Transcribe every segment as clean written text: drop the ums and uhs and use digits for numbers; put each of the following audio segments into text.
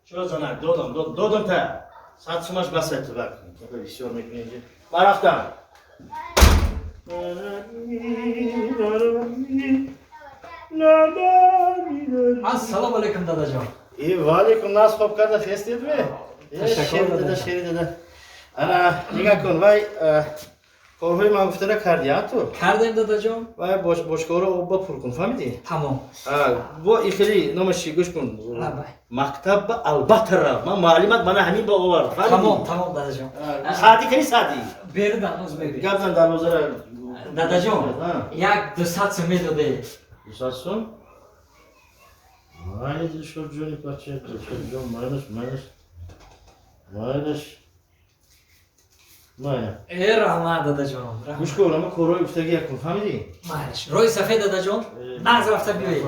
Чо занак, додам, додам та. 100 сумаш басай ту бак. Бисёр мекунӣ инҷа. Ман рафтам. Ассалому алайкум, дадаҷон. И ваалайкум, нас хоб карда хестед ме? Ташаккур, дада, шери дада. Ана, нигоҳ кун, вай корҳои ман гуфтара кардӣ, а ту? Кардем, дадаҷон. Вай бошкоро обба пур кун, фаҳмидӣ? Тамом. Бо ихели номаш чӣ, гӯш кун. Мактаб ба албатта рав. Ман муаллимат мана ҳамин ба овард, фаҳмидӣ? Тамом, тамом, дадаҷон. Саъдӣ кани саъдӣ? Бердам, оз мебинам. Гап зан дарвозара. Дадаҷон, як 200 сум медодед. 200 сум? Майли, Дилшодҷони бача, Дилшодҷон, майлаш, майлаш, майлаш. Майла. Э, раҳмат, дадаҷон. Гӯш кун, ама корҳои гуфтагӣ якун, фаҳмидӣ? Майлаш. Роҳи сафед, дадаҷон. Нағз рафта биёед.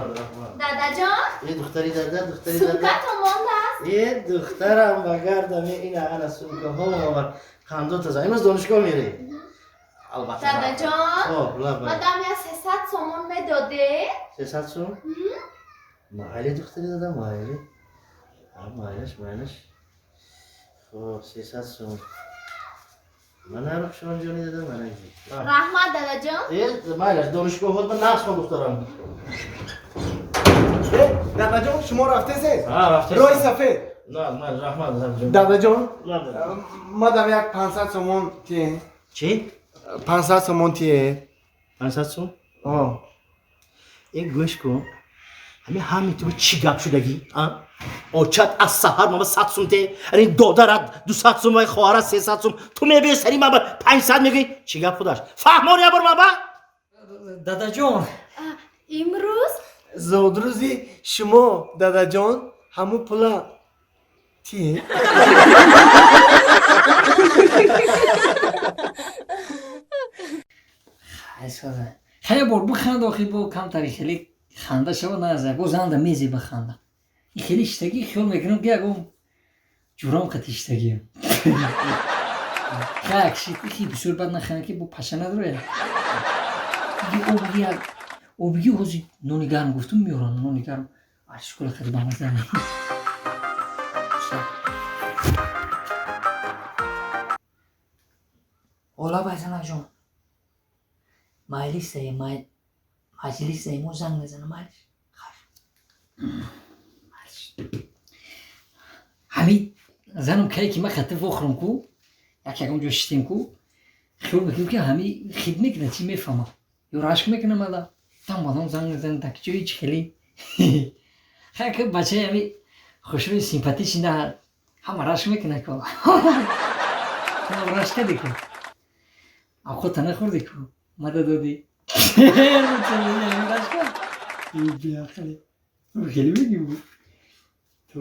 Дадаҷон? Э, духтари дада, духтари дада. Сумкатон мондааст? Э, духтарам, ба гардам, ина ана сумкаҳо овард. Қандо таза. Имрӯз донишгоҳ мерӣ? Албатта. Дадаҷон? Хоб, лаб. Мадам я 300 сомон медодед? 300 сум? Майли, духтари дада, майли. Майлаш, майлаш. Хоб, 300 сум. Мана Рухшонҷони дада, мана. Раҳмат, дадаҷон. Э, майлаш, донишгоҳот ба нағз хон, духтарам. Э, дадаҷон, шумо рафтесед? Рафтесем. Роҳи сафед. На, на, раҳмат, дадаҷон. Дадаҷон, мадам як 500 сомон тие. Чӣ? 500 сомон тие. 500 сум? О. Э, гӯш кун. Ҳами ҳами ту чӣ гап шудагӣ? А? Очат аз саҳар мама 100 сум те, ани додарат 200 сум, вай хоҳарат 300 сум. Ту мебиёи сари мама 500 мегӯӣ? Чӣ гап худаш? Фаҳмон я бор мама? Дадаҷон. Имрӯз зодрӯзи шумо, дадаҷон, ҳамун пула тие. Хай бор биханд, охи бо камтари хеле ханда шава наза, бо занда мези биханда. И хеле иштагӣ хиёл мекунам ки ягон ҷуром қати иштагиам. Хай акши хи бисёр бад наханда ки бо паша надороя. Обги як обги ҳози нони гарм гуфтум меорам нони гарм. Ашкола хеле бамаза. Ола байзанаҷон. Маҷлисае, маҷлисае мо занг мезанам, майлиш. Ҳамин занам кае ки ман хати вохӯрам ку, як ягон ҷо шитем ку, хиёл мекунам ки ҳами хид мекунад, чӣ мефаҳмам. Ё рашк мекунам ала. Там бадам занг мезанам, так ҷои чӣ хеле. Хай ки бачаи ҳами хушрӯи симпатичи на ҳама рашк мекунад ку. Рашк кардӣ ку. Авқота нахӯрдӣ ку. Мада додӣ. Рашк кард. Беақле. Хеле мегӣ. Ту.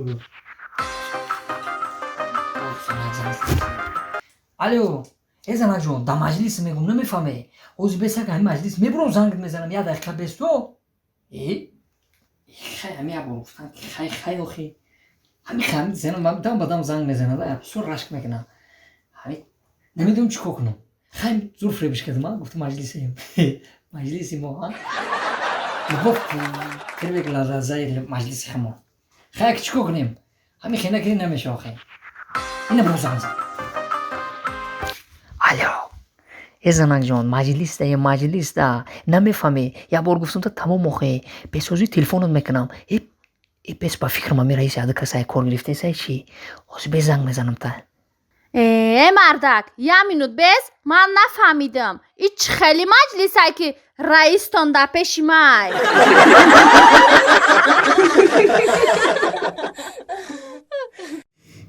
Алло, э занаҷон, дар маҷлис мегум, намефаҳме. Ҳозир бесак ҳами маҷлис мебурам, занг мезанам, як дақиқа бес то. Э, хай ҳами як бор гуфтам ки хай хай охи. Ҳами ҳами занам дам ба дам занг мезанад, бисёр рашк мекунам. Ҳами намедонам чӣ кор кунам. Хай зур фиребиш кардам, а гуфтам маҷлисем. Маҷлиси мо, а? Любовь первый глаза маҷлиси ҳамо. Хай ак чӣ кор кунем? Ҳами хена кунем намешава хай. Ина бо занг зад. Алло. Э занакҷон, маҷлисда, е маҷлисда. Намефаҳмӣ. Як бор гуфтам та тамом охе. Бесозӣ телефонот мекунам. Э, э бес ба фикрам ами раиси ада касай кор гирифтесай чӣ? Ҳозир бес занг мезанам та. Э, мардак, як минут бес, ман нафаҳмидам. И чӣ хеле маҷлисай ки раистон дар пеши май?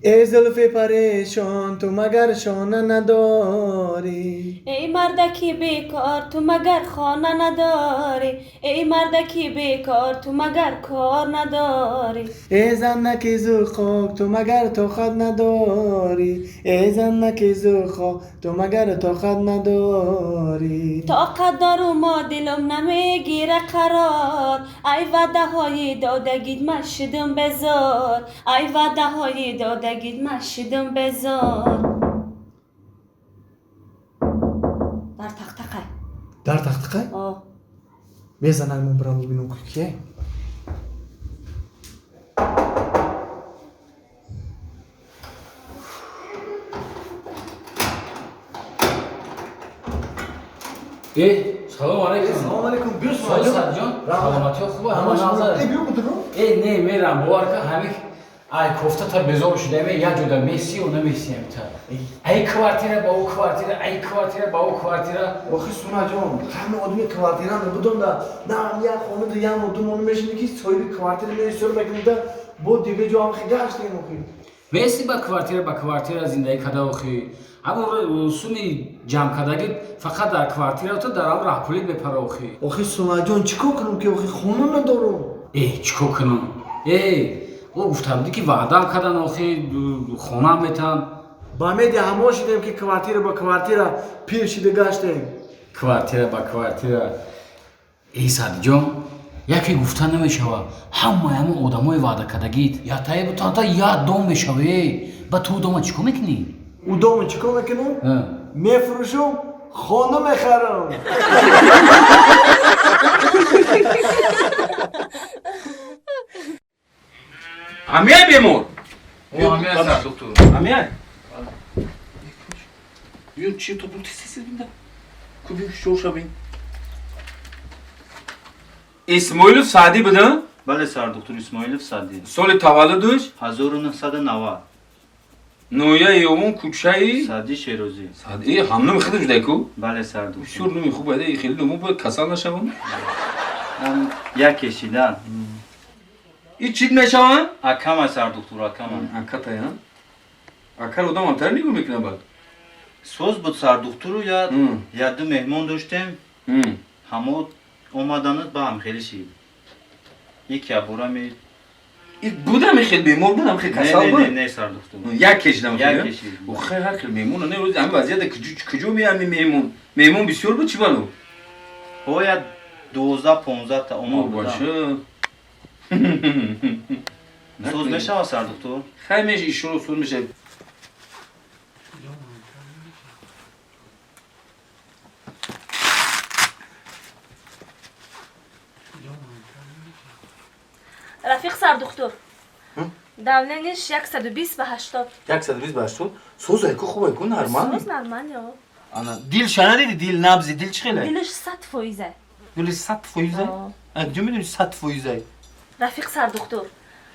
Э зулфи парешон, ту магар шона надорӣ? Эй мардаки бекор, ту магар хона надорӣ? Эй мардаки бекор, ту магар кор надорӣ? Э заннаки зухок, ту магар тоқат надорӣ? Э заннаки зухок, ту магар тоқат надорӣ? Тоқат дорум, дилам намегира қарор. Ай ваъдаҳои додагит ман шудум безор. Ай ваъдаҳои додагит ман шудум безор. Дар тахтақай. Дар тахтақай? О. Мезанам, ман бирам бибинам ки кие. Салом алейкум. Салом алейкум. Биё. Саҷон, саломатиё хуб ҳама назар. Э, биё бутуру. Э, не, мерам, бовар кун, ҳамин ай кофта та безор шуда, ме як ҷода меси ё намесиям та. Ай квартира ба ӯ квартира, ай квартира ба ӯ квартира. Охи Сунаҷон, ҳама одами квартира набудонда. На, як хона да як ду моно мешини ки соҳиби квартира месёр мекунда, бо дига ҷо ҳам гаштем охи. Меси ба квартира ба квартира зиндагӣ када охи. Ҳамон суми ҷамъкардагӣ фақат дар квартира то дар ҳам раҳпулит мепара охи. Охи Сунаҷон, чӣ кор кунам ки охи хона надорам? Э, чӣ кор кунам? Э, ӯ гуфта буди ки ваъдаам кардан охи, хонаам метан. Ба меди ҳамо шидем ки квартира ба квартира пир шида гаштем. Квартира ба квартира. Эй Садиҷон, яке гуфта намешава, ҳамаи ҳамон одамои ваъдакардагит я таи бутанта я дом мешава. Э, ба ту дома чӣ кор мекунӣ? Ӯ дома чӣ кор мекунам? Мефурӯшам, хона мехарам. Ҳамияй бемор? Ҳамияй, сар доктор. Ҳамияй? Биё, чи то тез бинда. Куби шоша бин. Исмоилов Саъдӣ буда? Бале, сар доктор, Исмоилов Саъдӣ. Соли таваллудаш? 1990. Ноҳияи Ёвон, кӯчаи Саъдӣ Шерозӣ. Саъдӣ ҳам номи худаш буда ку? Бале, сар доктор. Бисёр номи хуб буда, хеле номо бояд касал нашавам. Як кешидан. И чит мешаванд? Акама, сар доктор, акама. Акатай, а? Акар одам ҳамтар нигоҳ мекунад баъд. Соз буд, сар духтуру, я ду меҳмон доштем. Ҳамо омаданат ба ҳам хеле шид. Яке абора ме Будам хел бемор, будам хел касал буд? Не, не, сар доктор. Як кешидам хел? Як кешид. Охе, ҳар хел меҳмон, не, рӯзи ҳамин вазъията куҷо меами меҳмон? Меҳмон бисёр буд, чӣ бало? Бояд 12-15 та омад будам. Боша. Соз мешава, сар доктор? Хай меша, ишоро соз меша. Рафиқ сардухтур, давлениеш 120 ба 80. 120 ба 80? Соз айку, хуб айку, нормал. Соз нормал. Ана дил шана диди, дил набзи дил чӣ хеле? Дилаш 100 фоиза. Дилаш 100 фоиза? Куҷо медони 100 фоиза? Рафиқ сардухтур,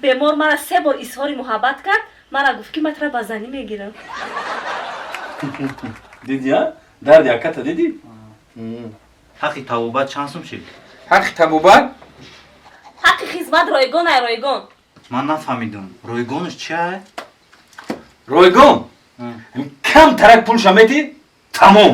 бемор мара се бор изҳори муҳаббат кард, мара гуфт ки ман тура ба занӣ мегирам. Диди, а? Дарди аката диди? Ҳаққи табобат чанд сум шид? Ҳаққи табобат? Ҳаққи хизмат ройгон, ай ройгон. Ман нафаҳмидам, ройгонаш чия? Ройгон кам тарак пулша метӣ, тамом.